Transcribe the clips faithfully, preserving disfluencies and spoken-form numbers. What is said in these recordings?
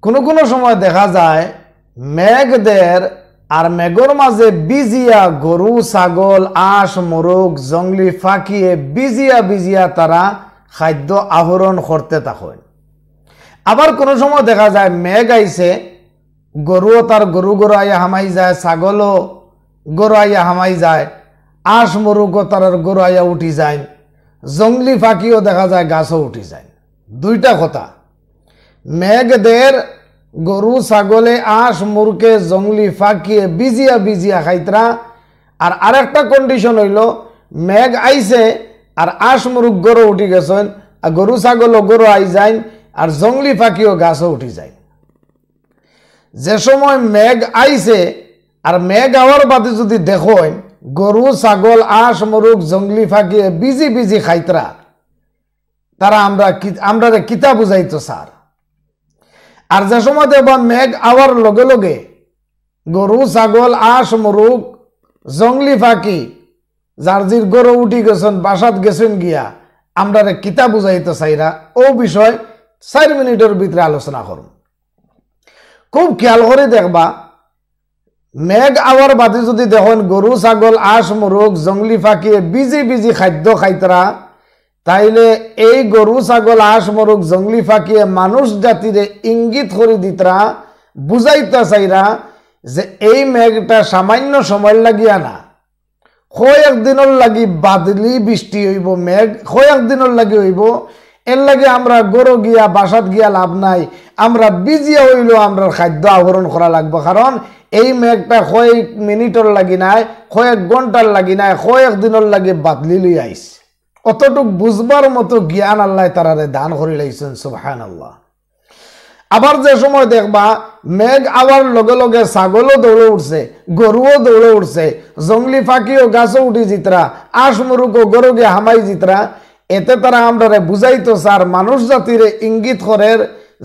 কোনো কোনো সময় দেখা যায় মেঘ দের আর মেঘর মাঝে বিজিয়া গরু, ছাগল, আঁশ, মুরুগ, জংলি ফাকিয়ে বিজিয়া বিজিয়া তারা খাদ্য আহরণ করতে থাকইন। আবার কোনো সময় দেখা যায় মেঘ আইছে, গরুও তার গরু ঘরো আইয়া হামাই যায়, ছাগলও ঘরো আইয়া হামাই যায়, আঁশ মুরুগও তারার ঘরো আইয়া উঠি যায়, জংলি ফাকিও দেখা যায় গাছও উঠি যায়। দুইটা কথা, মেঘ দের, গরু ছাগলে, আঁশ মুরুগে, জংলি ফাকিয়ে বিজিয়া বিজিয়া খাইতরা। আর আরেকটা কন্ডিশন অইলো, মেঘ আইছে আর আঁশ মুরুগ ঘরো উঠি গেছইন, আর গরু ছাগলও ঘরো আই যাইন, আর জংলি ফাকিও গাছও উঠি যাইন। যে সময় মেঘ আইছে আর মেঘ আওয়ার বাদে যদি দেখইন গরু ছাগল, আঁশ মুরুগ, জংলি ফাকিয়ে বিজি বিজি খাইতরা, তারা আমরা কি, আমরারে কিতা বুঝাইতো চার? আর যে সময় দেখবা মেঘ আওয়ার লগে লগে গরু, ছাগল, আঁশ মুরুগ, জংলি ফাকি যার জির ঘরো উঠি গেছইন, বাসাত গেছইন গিয়া, আমরারে কিতা বুঝাইতো চাইরা, অউ বিষয় চাইর মিনিটর ভিতরে আলোচনা করমু। খুব খেয়াল করি দেখবা, মেঘ আওয়ার বাদে যদি দেখইন গরু, ছাগল, আঁশ মুরুগ, জংলি ফাকিয়ে বিজি বিজি খাদ্য খাইতরা, তাইলে এই গরু, ছাগল, আঁশ মুরুগ, জংলি ফাকিয়ে মানুষ জাতিরে ইঙ্গিত করি দিতরা, বুঝাইতা চাইরা যে এই মেঘটা সামান্য সময় লাগিয়া না, কয়েক দিনর লাগি বাদলি বৃষ্টি অইবো, মেঘ কয়েক দিনর লাগি অইবো। এর লাগি আমরা ঘরো গিয়া, বাসাত গিয়া লাভ নাই, আমরা বিজিয়া অইলো আমরার খাদ্য আহরণ করা লাগবো, কারণ এই মেঘটা কয়েক মিনিটর লাগি নায়, কয়েক ঘন্টার লাগি নায়, কয়েক দিনর লাগি বাদলি লই আইছে। অতটুক বুঝবার মতো জ্ঞান আল্লায় তারারে দান করিলাইছইন, সুবহানাল্লাহ। আবার যে সময় দেখবা মেঘ আওয়ার লগে লগে ছাগলও দৌড়ে উঠছে, গরুও দৌড়ে উঠছে, জংলি ফাকিও গাছও উঠি যিতরা, আঁশ মুরুগও ঘরো গিয়া হামাই যিতরা, এতে তারা আমরারে বুঝাইতো চার, মানুষ জাতিরে ইঙ্গিত করের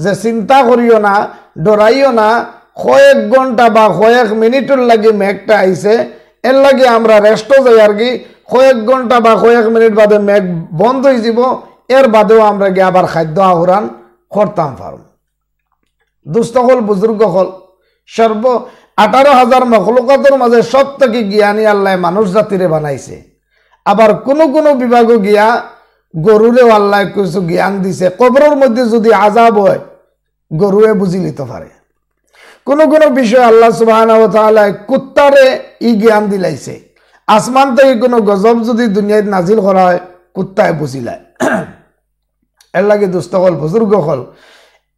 যে চিন্তা করিও না, ডরাইও না, কয়েক ঘন্টা বা কয়েক মিনিটর লাগি মেঘটা আইছে, এর লাগি আমরা রেস্টো যাইয়ার গি, কয়েক ঘন্টা বা কয়েক মিনিট বাদে মেঘ বন্ধ অইযিবো, এর বাদেও আমরা গিয়া আবার খাদ্য আহরণ করতাম পারমু। দুস্ত অকল, বুজুর্গ অকল, সর্ব আঠারো হাজার মখলুকাতর মাঝে সব থাকি জ্ঞানী আল্লায় মানুষ জাতিরে বানাইছে। আবার কুনু কুনু বিভাগো গিয়া গরুরেও আল্লায় কিছু জ্ঞান দিছে। কবরর মধ্যে যদি আজাব অয়, গরুয়ে বুঝিলিতো পারে। কুনু কুনু বিষয় আল্লাহ সুবহানাহু ওয়া তাআলায় কুত্তারে ই জ্ঞান দিলাইছে। আসমান থাকি কুনু গজব যদি দুনিয়াত নাজিল করা অয়, কুত্তায় বুঝিলায়। এর লাগি দুস্ত অকল, বুজুর্গ অকল,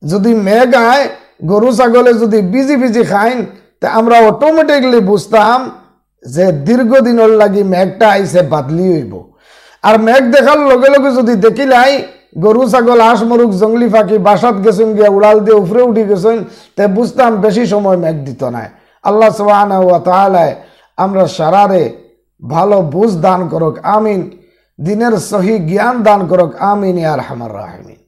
যদি মেঘ আয়, গরু ছাগলে যদি বিজি বিজি খাইন, তে আমরা automatically বুঝতাম যে দীর্ঘদিনর লাগি মেঘটা আইছে, বাদলি অইবো। আর মেঘ দেখার লগে লগে যদি দেখিলাই গরু ছাগল, আঁশ মুরুগ, জংলি ফাকি বাসাত গেছইন গিয়া উড়াল দিয়া উপরে উঠি গেছইন, তে বুঝতাম বেশি সময় মেঘ দিতো নায়। আল্লাহ সুবহানাহু ওয়া তাআলায় আমরা সারারে ভালো বুঝ দান করুক, আমিন। দিনের সহি জ্ঞান দান করুক, আমিন ইয়া আরহামার রাহিমিন।